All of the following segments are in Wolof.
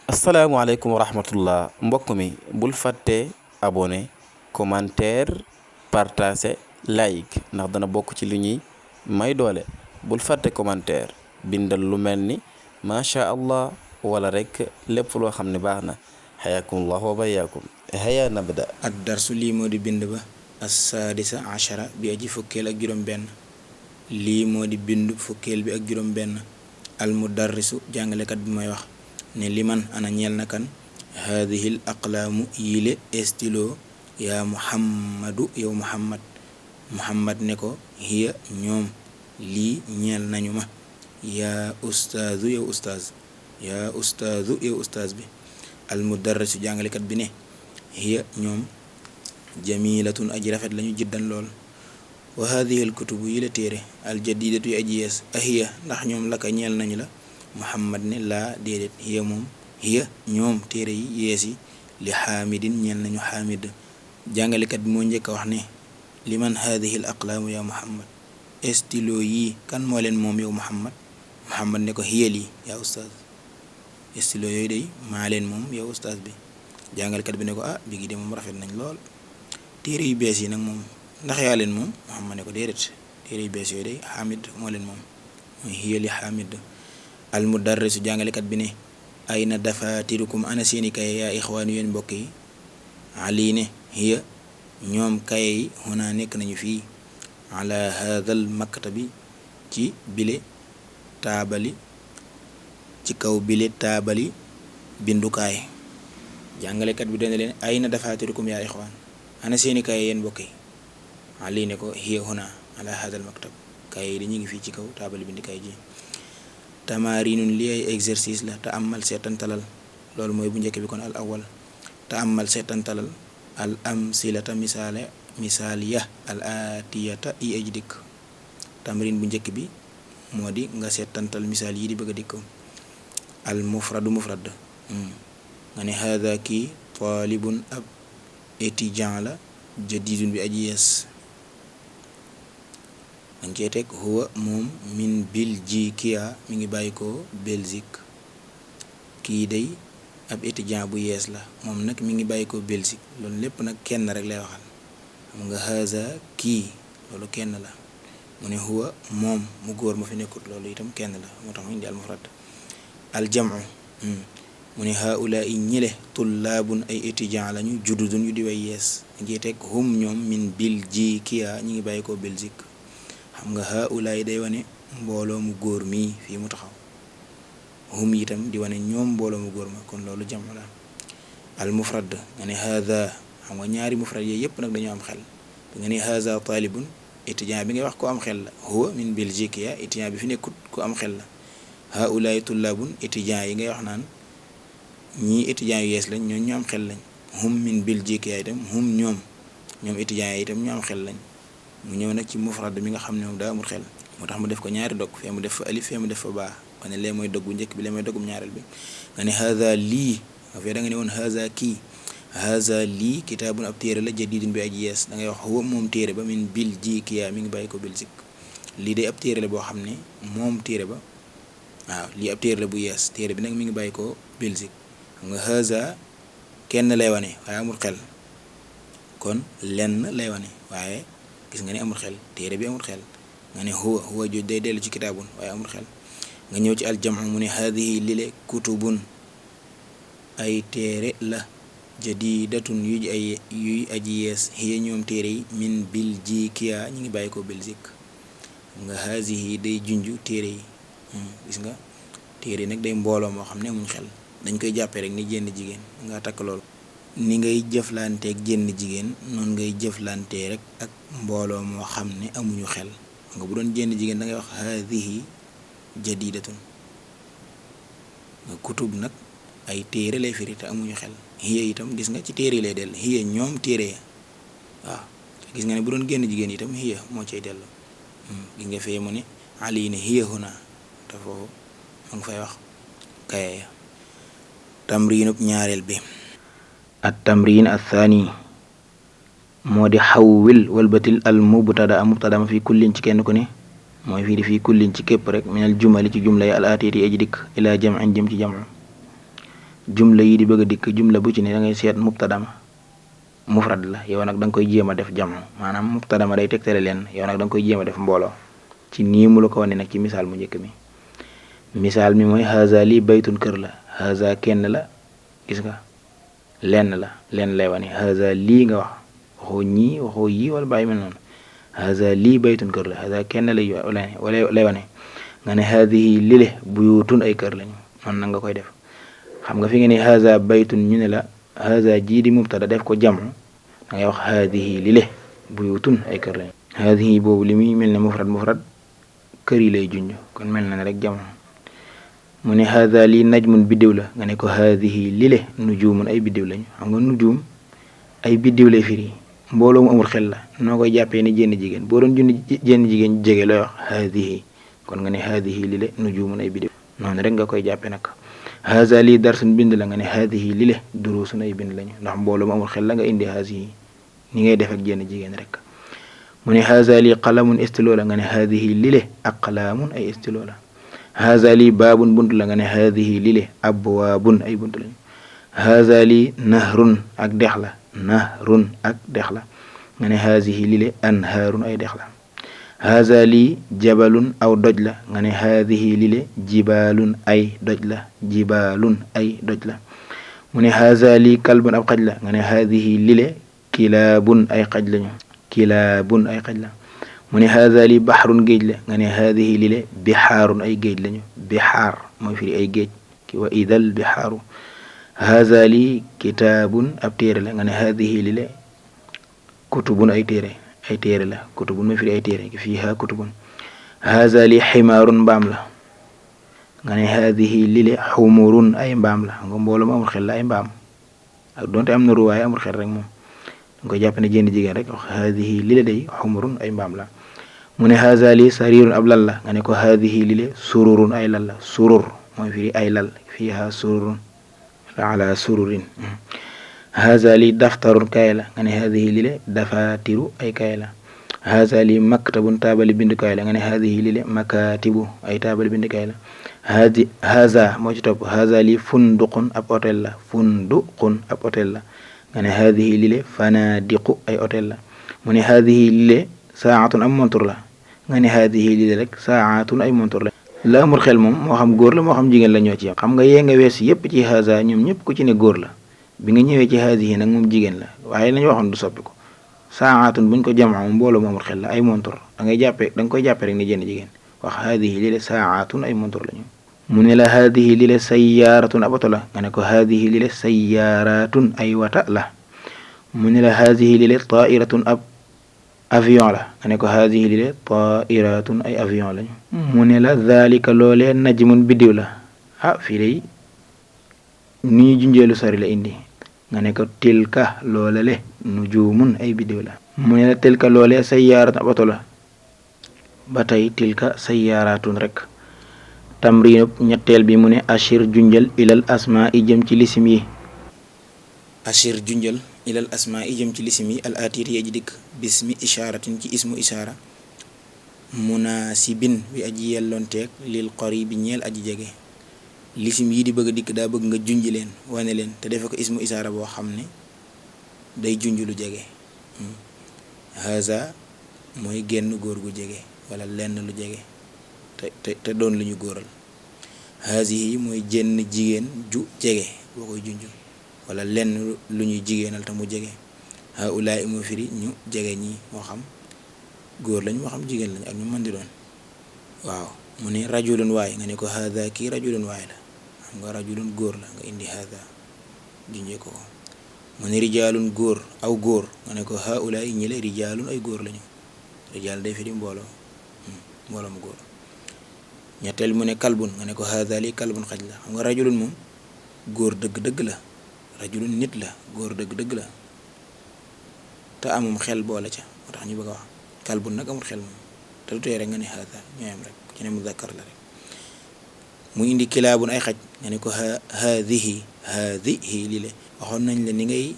asalaamaaleykum wa rahmatullah mbokk mi bul fàtte abonné commentaire partager like ndax dana bokk ci li ñuy may doole. bul fàtte commentaire bindal lu mel ni macha allah wala rek lépp loo xam ne baax na. xayaakumullah wa bayaakum. haya nabda. ad darsu lii moo di bind ba assaadisa achara bi aji fukkeel ak juróom benn. lii moo di bind fukkeel bi ak juróom benn. almudarrisu jàngalekat bi mooy wax ne liman ana ñeel na kan haadihil aqlaamu yile estilo yaa muhammadu yow muhammad ne ko hiya ñoom lii ñeel nañu ma yaa ustaazu yow ustaaz bi almudarrisu jàngalekat bi ne hiya ñoom jamilatun aji rafet lañu jiddan lool wa haadihil kutubu yile téere aljadidatu yu aji yees ahiya ndax ñoom laka ñeel nañu la muhammad ne laa déedéet hiya ñoom téere yi yees yi li xaamidin ñeel nañu xaamid. jàngalekat bi moo njëkk a wax ne liman haadihi l aqlaamu ya muhammad estilo yi kan moo leen moom yow muhammad ne ko hiya lii yaa ustaaz estilo yooyu day maa leen moom yow ustaaz bi. jàngalekat bi ne ko bi gi de moom rafet nañ lool. téere yu bees yi nag moom ndax yaa leen moom muhammad ne ko déedéet téere yu bees yooyu day xaamid moo leen moom mooy hiya li xaamid. almudarrisu jàngalekat bi ne ayna dafaatirukum ana seeni kaye yaa ixwaanu yéen mbokk yi. ali ne hiya ñoom kaye yi huna nekk nañu fii ala haadal maktabi ci kaw bile taabali bindukaay. jàngalekat bi dana leen ayna dafaatirukum yaa ixwaan ana seeni kaye yéen mbokk yi. ali ne ko hiya huna ala haadal maktab kaye yi dañu ngi fii ci kaw taabali bindukaay ji. tamarinun li ay exercice la te amal seetantalal loolu mooy bu njëkk bi kon al awal te amal seetantalal al amsilata misaaliya al atiyata yi aji dikk. tamrin bu njëkk bi moo di nga seetantal misaal yi di bëgg a dikk. al mufrad nga ne haada kii talibun ab étudiant la jadidun bi aji yees. dañ cee teg huwa moom min Belgique mi ngi bàyyi ko Belgique. kii day ab étudiant bu yees la moom nag mi ngi bàyyi ko Belgique loolu lépp nag kenn rek lay waxal. xam nga haza kii loolu kenn la mu ne huwa moom mu góor ma fi nekkut loolu itam kenn la moo tax mu indi al mufrad. al jamu mu ne haula i ñile tullaabun ay étudiant lañu jududun yu di way yees. dañ cee teg hum ñoom min Belgique ñi ngi bàyyi ko Belgique. xam nga haulaay day wane mbooloo mu góor mii fii mu taxaw hum itam di wane ñoom mbooloo mu góor ma kon loolu jam la. al mufrad nga ne haza xam nga ñaari mufrad yooyu yëpp nag dañoo am xel. nga ne haza talibun étudiant bi ngay wax ko am xel la. huwa min Belgique étudiant bi fi nekkut ku am xel la. haulaay tullaabun étudiant yi ngay wax naan ñii étudiant yu yees lañ ñoo am xel lañ. hum min Belgique itam hum ñoom étudiant yi itam ñoo am xel lañ. mu ñëw nag ci mufrad mi nga xam ne moom daa amul xel moo tax mu def ko ñaari dog fee mu def fa alif fee mu def fa baa ma ne lee mooy dog bu njëkk bi lee mooy dogum ñaareel bi. nga ne haza lii fee da nga ne woon haza kii haza lii kitaabun ab téere la jadidun bi aji yees da ngay wax huwa moom téere ba min Belgique mi ngi bàyyi ko Belgique. lii day ab téere la boo xam ne moom téere ba lii ab téere la bu yees téere bi nag mi ngi bàyyi ko Belgique. xam nga haza kenn lay wane waaye amul xel kon lenn lay wane waaye gis nga ne amul xel téere bi amul xel. nga ne huwa jooj day dellu ci kitaabun waaye amul xel. nga ñëw ci aljamu mu ne haadihi lile kutubun ay téere la jadidatun yuy aji yees hiya ñoom téere yi min Belgique ñi ngi bàyyi ko Belgique. nga haadihi day junju téere yi gis nga téere nag day mbooloo moo xam ne amuñ xel dañ koy jàppee rek ni jenn jigéen nga takk loolu. ni ngay jëflanteeg jenn jigéen noonu ngay jëflantee rek ak mbooloo moo xam ne amuñu xel nga bu doon jenn jigéen da ngay wax haadihi jadidatun. nga kutub nag ay téere lay firi te amuñu xel. hiya itam gis nga ci téere yi lay dellu hiya ñoom téere ya gis nga ne bu doon génn jigéen itam hiya moo cay dellu. gis nga fee mu ne ali ne hiya huna te foofu ma ngi fay wax kaye ya. tamrinub ñaareel bi at tamrin athani moo di xawwil walbatil al mubtada ma fi kullin ci kenn ku ne mooy fii di fii kullin ci képp rek minal jumali ci jumla yi al aatiyati aji dikk ilaa jam'in jëm ci jam'u jumla yi di bëgg a dikk jumla bu ci ne da ngay seet mubtadama mufrad la yow nag da nga koy jéem a def jamu maanaam mubtadama day tegtale leen yow nag da nga koy jéem a def mbooloo ci nii mu la ko wane nag ci misaal mu njëkk mi misaal mi mooy haza lii baytun kër la haza kenn la gis nga lenn lay wane haza lii nga wax waxoo ñii waxoo yii wala bàyyi mel noonu haza lii baytun kër la haza kenn lay wane nga ne haadihi lile buyutun ay kër lañu noonu na nga koy def xam nga fi nga ne haza baytun ñu ne la haza jii di mubtada def ko jamu da ngay wax haadihi lile buyutun ay kër lañu haadihi boobu li muy mel ne mufrad kër yi lay junj kon mel na ne rek jamu mu ne haza lii najmun biddiw la nga ne ko haadihi lile nujumun ay biddiw lañu xam nga nujum ay biddiw lay firi mbooloo mu amul xel la noo koy jàppee ni jenn jigéen boo doon junni jenn jigéen jege looy wax haadihi kon nga ne haadihi lile nujumun ay biddiw noonu rek nga koy jàppee nag haza lii darsun bind la nga ne haadihi lile durusun ay bind lañu ndax mbooloo mu amul xel la nga indi haadihi ni ngay def ak jenn jigéen rek mu ne haza lii qalamun stylo la nga ne haadihi lile aqlaamun ay stylo la haza lii baabun bunt la nga ne haadihi lile abwaabun ay bunt lañu haza lii nahrun ak dex la nahrun ak dex la nga ne haadihi lile anhaarun ay dex la haza lii jabalun aw doj la nga ne haadihi lile jibaalun ay doj la jibaalun ay doj la mu ne haza lii kalbun ab xaj la nga ne haadihi lile kilaabun ay xaj lañu kilaabun ay xaj la mu ne haza lii baxrun géej la nga ne haadihi lile bixaarun ay géej lañu bixaar mooy firi ay géej wa idal bixaaru haza lii kitaabun ab téere la nga ne haadihi lile kutubun ay téere la kutubun mooy firi ay téere fiiha kutubun haza lii ximaarun mbaam la nga ne haadihi lile xumurun ay mbaam la nga mbooloo mu amul xel la ay mbaam ak donte am na ruwaay amul xel rek moom danga koy jàpp ne jenn jigéen rek wax haadihi lile day xumurun ay mbaam la mu ne haza lii sarirun ab lal la nga ne ko haadihi lile sururun ay lal la surur mooy firi ay lal fiiha sururun ala sururin haza lii daftarun kaay la nga ne haadihi lile dafatiru ay kaay la haza lii maktabun taabali bindukaay la nga ne haadihi lile makatibu ay taabali bindukaay la haza moo ci topp haza lii funduqun ab hôtel la funduqun ab hôtel la nga ne haadihi lile fanadiqu ay hôtel la mu ne haadihi lile saatun am montur la nga ne haadihi lile rek saatun ay montur la la amul xel moom moo xam góor la moo xam jigéen la ñoo ci yam xam nga yee nga wees yépp ci haza ñoom ñëpp ku ci ne góor la bi nga ñëwee ci haadihi nag moom jigéen la waaye lañu waxoon du soppi ko saatun buñ ko jamaa mbooloo mu amul xel la ay montur da nga koy jàppee rek ni jenn jigéen wax haadihi lile saatun ay montur lañu mu ne la haadihi lile sayyaaratun ab oto la nga ne ko haadihi lile sayyaaratun ay wata la mu ne la haadihi lile tairatun ab avion la nga ne ko haadihi lile tairatun ay avion lañu mu ne la dhalika loolee najmun biddiw la fii day ni ñu junjeelu sori la indi nga ne ko tilka loolale nujumun ay biddiw la mu ne la tilka loolee sayyaaratun ab oto la ba tey tilka sayyaaratun rek tamriinub ñetteel bi mu ne ashir junjal ilal asmaa i jëm ci lisim yi ashir junjal ilal asmaa i jëm ci lisim yi al aatiir yi aji dikk bismi ishaaratin ci ismu ishaara munaasibin bi aji yelloonteeg lil qaribi ñeel aji jege lisim yi di bëgg a dikk daa bëgg nga junj leen wane leen te defe ko ismu ishaara boo xam ne day junj lu jege haza mooy genn góor gu jege wala lenn lu jege te doon lu ñu góoral haasihi mooy jenn jigéen ju jege boo koy junj wala lenn lu ñuy jigéenal te mu jege haulaay moo firi ñu jege ñi moo xam góor lañ moo xam jigéen lañ ak ñu mën di doon waaw mu ne rajulun waay nga ne ko haada kii rajulun waay la xam nga rajulun góor la nga indi haada junjee ko mu ne rijaalun góor aw góor nga ne ko haulaay ñi la rijaalun ay góor lañu rijaal day firi mbooloo mu góor ñetteel mu ne kalbun nga ne ko haada li kalbun xaj la xam nga rajulun moom góor dëgg-dëgg la rajulun nit la góor dëgg-dëgg la te amum xel boole ca moo tax ñu bëgg a wax kalbun nag amul xel moom te lu tee rek nga ne haada ñooyam rek ci ne muzakkar la rek mu indi kilaabun ay xaj nga ne ko haadihi li le waxoon nañ la ni ngay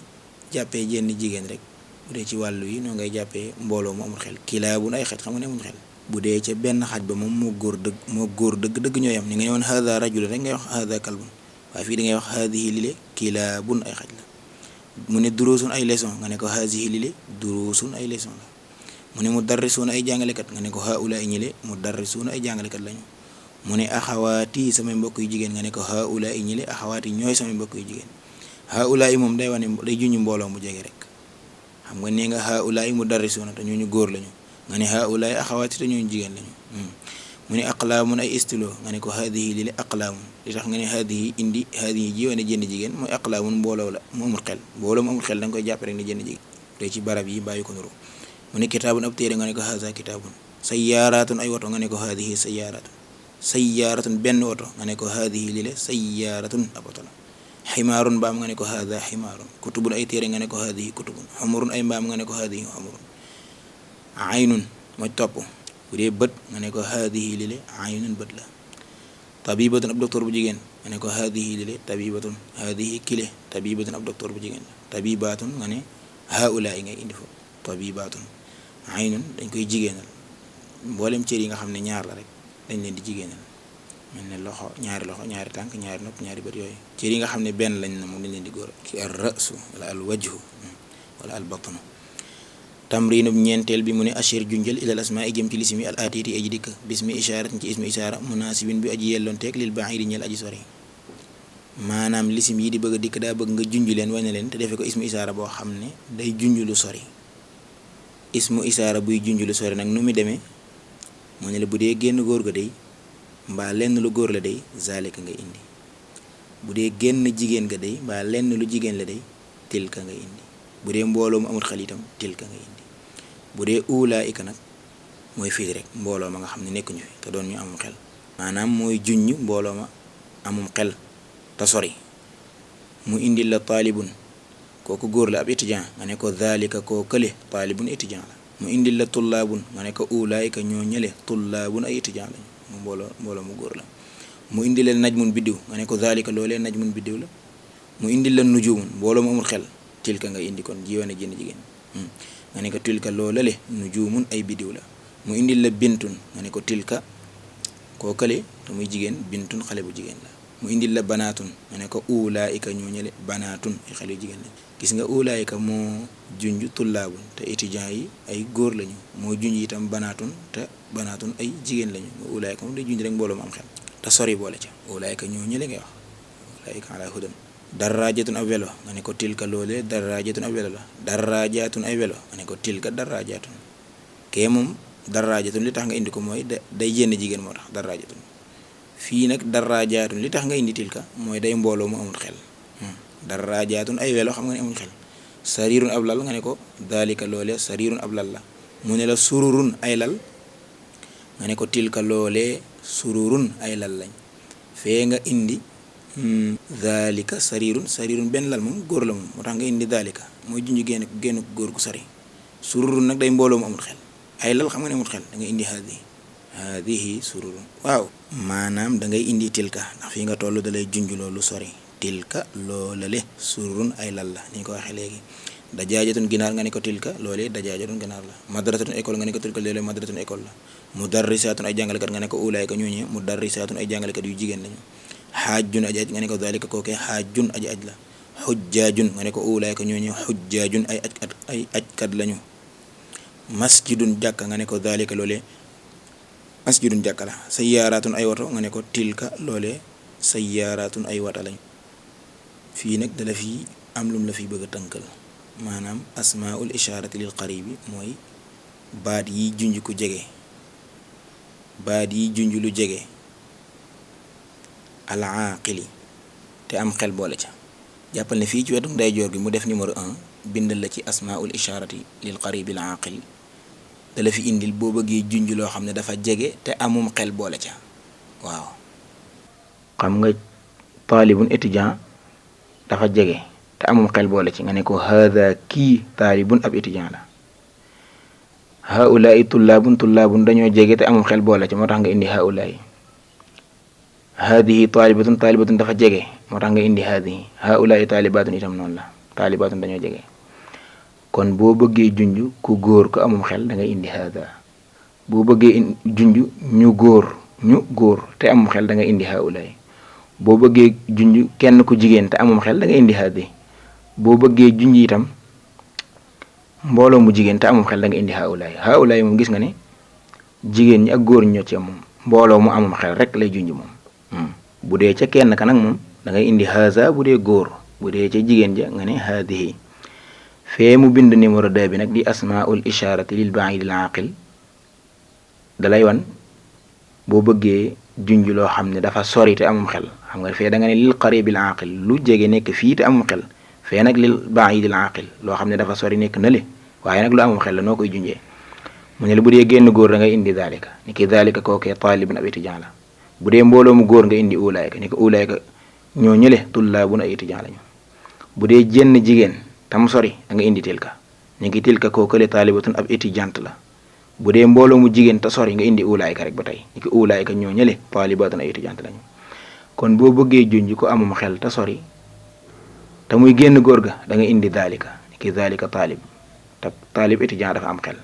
jàppee jenn jigéen rek bu dee ci wàllu yi noo ngay jàppee mbooloo mu amul xel kilaabun ay xaj xam nga ne amul xel bu dee ca benn xaj ba moom moo góor dëgg ñoo yam ni nga ne woon haada rajulun rek ngay wax haada kalbun waaye fii da ngay wax haadihi lile kilaabun ay xaj la. mu ne duruusun ay leçon nga ne ko haadihi lile duruusun ay leçon la. mu ne mudarrisuuna ay jàngalekat nga ne ko haula ay ñile mudarrisuuna ay jàngalekat lañu. mu ne axawaati samay mbokk yu jigéen nga ne ko haula ay ñile axawaati ñooy samay mbokk yu jigéen. haula yi moom day wane day junñu mbooloo mu jege rek xam nga nee nga haula yi mudarrisuuna te ñooñu góor lañu nga ne haula yi axawaati te ñooñu jigéen lañu. mu ne aqlaamun ay istilo nga ne ko haadihi lile aqlaamun li tax nga ne haadihi indi haadihi ji wane jënd jigéen mooy aqlaamun mbooloo la mu amul xel mbooloo mu amul xel da nga koy jàpp rek ne jënd jigéen te ci barab yi bàyyi ko nuru. mu ne kitaabun ab téere nga ne ko haza kitaabun. sayyaaratun ay woto nga ne ko haadihi sayyaaratun. sayyaaratun benn woto nga ne ko haadihi lile sayyaaratun ab woto la. ximaarun mbaam nga ne ko haada ximaarun. kutubun ay téere nga ne ko haadihi kutubun. xumurun ay mbaam nga ne ko haadihi xumurun. aynun mooy topp bu dee bët nga ne ko haadihi lile aynun bët la. tabibatun ab docteur bu jigéen nga ne ko haadihi lile tabibatun. haadihi kile tabibatun ab docteur bu jigéen la. tabibatun nga ne haula yi ngay indi foofu tabibatun. aynun dañ koy jigéenal mboolem cër yi nga xam ne ñaar la rek dañ leen di jigéenal mel ne loxo ñaari tànk ñaari nopp ñaari bët yooyu cër yi nga xam ne benn lañ na moom dañ leen di góor ki ar rasu wala al wajhu wala al batnu. tamriinub ñeenteel bi mu ne ashir junjël ilal asmaa i jëm ci lisimi al aatiiti aji dikk bismi ishaaratin ci ismi ishaara munaasibin bi aji yelloon teeg lil ba'iidi ñeel aji sori. maanaam lisim yi di bëgg a dikk daa bëgg nga junj leen wane leen te defee ko ismu ishaara boo xam ne day junj lu sori. ismu isaara buy junj lu sori nag nu mu demee mu ne la bu dee génn góor ga day mbaa lenn lu góor la day zaalika nga indi. bu dee génn jigéen ga day mbaa lenn lu jigéen la day tilka nga indi. bu dee mbooloo mu amul xel itam tilka nga indi. bu dee ulaa'ika nag mooy fii rek mbooloo ma nga xam ne nekkuñu fi te doon ñu amum xel maanaam mooy junj mbooloo ma amum xel te sori. mu indil la taalibun kooku góor la ab étudiant nga ne ko dhalika koo kële taalibun étudiant la. mu indil la tullaabun nga ne ko ulaayika ñoo ñële tullaabun ay étudiant lañu mu mbooloo mu góor la. mu indil la najmun biddiw nga ne ko dhalika loolee najmun biddiw la. mu indil la nujumun mbooloo mu amul xel tilka nga indi kon jiwane jënd jigéen nga ne ko tilka loolale nujumun ay biddiw la. mu indil la bintun nga ne ko tilka koo kële te muy jigéen bintun xale bu jigéen la. mu indil la banaatun nga ne ko ulaayika ñoo ñële banaatun ay xale yu jigéen lañ. gis nga ulaayika moo junj tullaabun te étudiants yi ay góor lañu moo junj itam banaatun te banaatun ay jigéen lañu ulaayika moom day junj rek mbooloo mu am xel te sori boole ca ulaayika ñoo ñële ngay wax ulaayika ala hudan. darajatun ab welo nga ne ko tilka loolee darajatun ab welo la. darajatun ay welo nga ne ko tilka darajatun kee moom darajatun li tax nga indi ko mooy day jénn jigéen moo tax darajatun. fii nag darajatun li tax nga indi tilka mooy day mbooloo mu amul xel. daraajaatun ay welo xam nga ne amul xel. sariirun ab lal nga ne ko daalika loolee sariirun ab lal la. mu ne la sururun ay lal nga ne ko tilka loolee sururun ay lal lañ. fee nga indi daalika sariirun benn lal moom góor la moom moo tax nga indi daalika mooy junj génn góor gu sori. sururun nag day mbooloo mu amul xel ay lal xam nga ne amul xel da ngay indi haadihi sururun. waaw maanaam da ngay indi tilka ndax fii nga toll da lay junj loolu sori. tilka loolale sururun ay lal la ni ñu ko waxee léegi. dajaajatun ginaar nga ne ko tilka loolee dajaajatun ginaar la. madrasatun école nga ne ko tilka loolee madrasatun école la. mudarrisaatun ay jàngalekat nga ne ko ulaayka ñooñee mudarrisaatun ay jàngalekat yu jigéen lañu. xaajun aji aj nga ne ko daalika kookee xaajun aji aj la. xujjaajun nga ne ko ulaayka ñooñee xujjaajun ay ajkat lañu. masjidun jàkka nga ne ko daalika loolee masjidun jàkka la. sayyaaraatun ay woto nga ne ko tilka loolee sayyaaraatun ay wata lañu. fii nag dala fi am lum la fi bëgg a tënkal maanaam asmaul ishaarati lil qaribi mooy baat yi junj ku jege baat yi junj lu jege al aaqili te am xel boole ca. jàppal ne fii ci wetu ndeyjoor gi mu def numéro 1 bindal la ci asmaul ishaarati lil qaribi al aaqili dala fi indil boo bëggee junj loo xam ne dafa jege te amum xel boole ca. waaw xam nga taalibun étudiant dafa jege te amum xel boole ci nga ne ko haada kii taalibun ab étudiant la. haulaai tullaabun dañoo jege te amum xel boole ci moo tax nga indi haulaai. haadihi taalibatun dafa jege moo tax nga indi haadihi. haulaai taalibatun itam noonu la taalibatun dañoo jege. kon boo bëggee junj ku góor ko amum xel da ngay indi haada. boo bëggee junj ñu góor te amum xel da nga indi haulaai. boo bëggee junj kenn ku jigéen te amum xel da nga indi haadihi. boo bëggee junj itam mbooloo mu jigéen te amum xel da nga indi haulaay moom gis nga ne jigéen ñi ak góor ñi ñoo ci am moom mbooloo mu amum xel rek lay junj moom. bu dee ca kenn ka nag moom da ngay indi haza bu dee góor, bu dee ca jigéen ja nga ne haadihi. fee mu bind numéro 2 bi nag di asmaul isharati lil baidil aqil dalay wan boo bëggee junj loo xam ne dafa sori te amum xel. xam nga fee da nga ne lil qaribil aqil lu jege nekk fii te amum xel, fee nag lil baidil aqil loo xam ne dafa sori nekk na le waaye nag lu amum xel la noo koy junjee. mu ne la bu dee génn góor da ngay indi daalika ni ki daalika kookee taalibun ab étudiant la. bu dee mbooloo mu góor nga indi ulaayka ni ko ulaayka ñoo ñële tullaabun ay étudiant lañu. bu dee jenn jigéen tam sori da nga indi tilka ni ki tilka kookale taalibatun ab étudiante la. bu dee mbooloo mu jigéen te sori nga indi ulaayka rek ba tey ni ki ulaayka ñoo ñële taalibatun ay étudiante lañu. kon boo bëggee junj ko amum xel te sori te muy génn góor ga da nga indi daalika ni ki daalika taalib te taalib étudiant dafa am xel.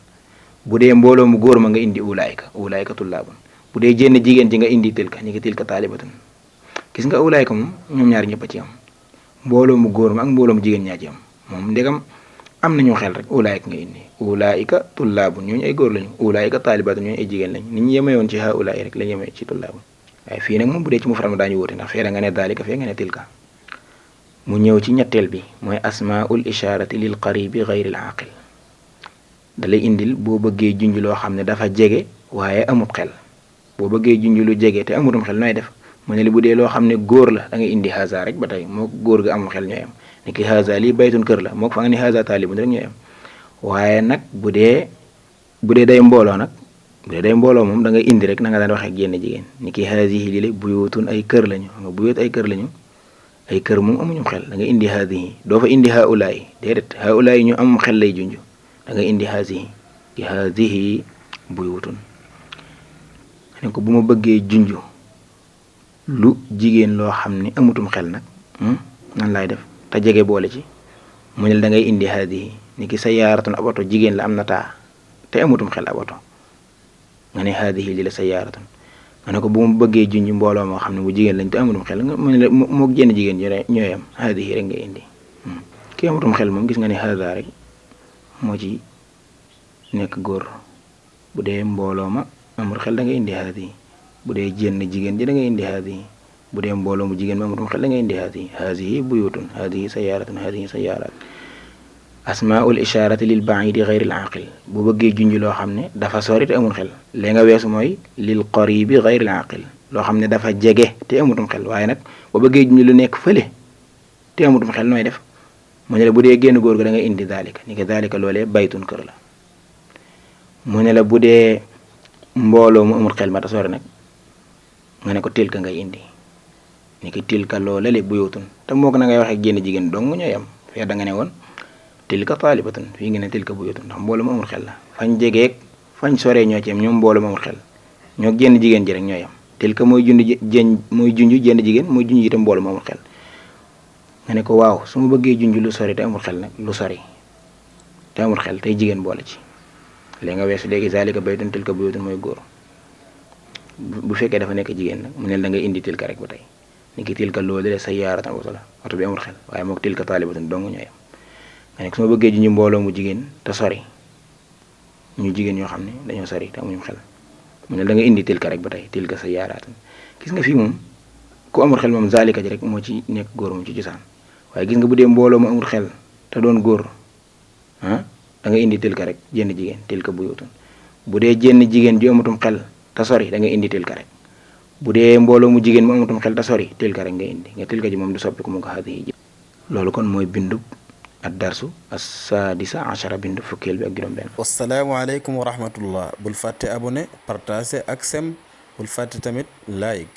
bu dee mbooloo mu góor ma nga indi ulaayka tullaabun. bu dee jenn jigéen ji nga indi tilka ni ki tilka taalibatun. gis nga ulaayka moom ñoom ñaari ñëpp a ci am mbooloo mu góor ma ak mbooloo mu jigéen ñaa ci am moom ndegam am nañu xel rek ulaayka nga indi ulaayka tullaabun ñooñu ay góor lañu ulaayka taalibatun ñooñu ay jigéen lañu. ni ñu yemewoon ci haulaay rek la yemee ci tullaabun. waaye fii nag moom bu dee ci mufrad ma daañu wóote ndax fee da nga ne daalika fee nga ne tilka. mu ñëw ci ñetteel bi mooy asmaul isharati lil qaribi gayril aqil da lay indil boo bëggee junj loo xam ne dafa jege waaye amut xel. boo bëggee junj lu jege te amutum xel nooy def mu ne li bu dee loo xam ne góor la da ngay indi haza rek ba tey moo góor ga amul xel ñooy am ni ki haza lii baytun kër la moo ko fa nga ni haza taalibun rek ñooy am. waaye nag bu dee day mbooloo nag bu dee day mbooloo moom da ngay indi rek na nga daan waxee ak jenn jigéen ni ki hazihi lii la buyutun ay kër lañu. xam nga buyut ay kër lañu, ay kër moom amuñu xel da ngay indi hazihi. doo fa indi haulaay déedéet haulaay ñu amum xel lay junj da ngay indi hazihi ki hazihi buyutun. ne ko bu ma bëggee junj lu jigéen loo xam ne amutum xel nag nan laay def te jege boole ci mu ne da ngay indi haadihi ni ki sayaaratun ab oto jigéen la am na taa te amutum xel ab oto nga ne haadihi li la sayaaratun. nga ne ko bu ma bëggee junj mbooloo moo xam ne bu jigéen lañ te amutum xel nga mu ne la moog jenn jigéen ñooy am haadihi rek ngay indi. ki amutum xel moom gis nga ne haada rek moo ci nekk góor. bu dee mbooloo ma amul xel da ngay indi haadihi. bu dee jenn jigéen ji da ngay indi haadihi. bu dee mbooloo mu jigéen ma amutum xel da ngay indi haadihi. haadihi buyutun haadihi sayaaratun haadihi sayaarat. asmaul isharati lil baidi gayril aqil bu bëggee junj loo xam ne dafa sori te amul xel léegi nga weesu mooy lil qaribi gayril aqil loo xam ne dafa jege te amutum xel. waaye nag bu bëggee junj lu nekk fële te amutum xel nooy def mu ne la bu dee génn góor ga da ngay indi daalika ni ki daalika loolee baytun kër la. mu ne la bu dee mbooloo mu amul xel ma te sori nag nga ne ko tilka ngay indi ni ki tilka loolale buyutun te moo ko na ngay waxee génn jigéen dong ñooy am. fee da nga ne woon tilka taalibatun fii nga ne tilka buyutun ndax mbooloo mu amul xel la. fañ jegeeg fañ soree ñoo ci am ñoom mbooloo mu amul xel ñoo génn jigéen ji rek ñooy am. tilka mooy junj jenn jigéen mooy junj itam mbooloo mu amul xel. nga ne ko waaw su ma bëggee junj lu sori te amul xel nag lu sori te amul xel tey jigéen boole ci léegi nga weesu léegi zalika baytun tilka buyutun mooy góor. bu fekkee dafa nekk jigéen nag mu ne da ngay indi tilka rek ba tey ni ki tilka loolu de sayyaaratan oto la oto bi amul xel waaye mook tilka taalibatun dong ñooy am. nga ne su ma bëggee junj mbooloo mu jigéen te sori ñu jigéen ñoo xam ne dañoo sori te amuñu xel mu ne da nga indi tilka rek ba tey tilka sayyaaratan. gis nga fii moom ku amul xel moom zalika ji rek moo ci nekk góor moom ci cosaan waaye gis nga bu dee mbooloo mu amul xel te doon góor da nga indi tilka rek jenn jigéen tilka buyutun. bu dee jenn jigéen ju amatum xel te sori da nga indi tilka rek. bu dee mbooloo mu jigéen mu amatum xel te sori tilka rek nga indi nga tilka ji moom du soppi ko mu ko haadihi. loolu kon mooy bindu ad darsu as-sadisa ashara bindu fukkeel bi ak juróom-benn. wasalaamaaleykum wa rahmatullah bul fàtte abonné partager ak sem bul fàtte tamit like.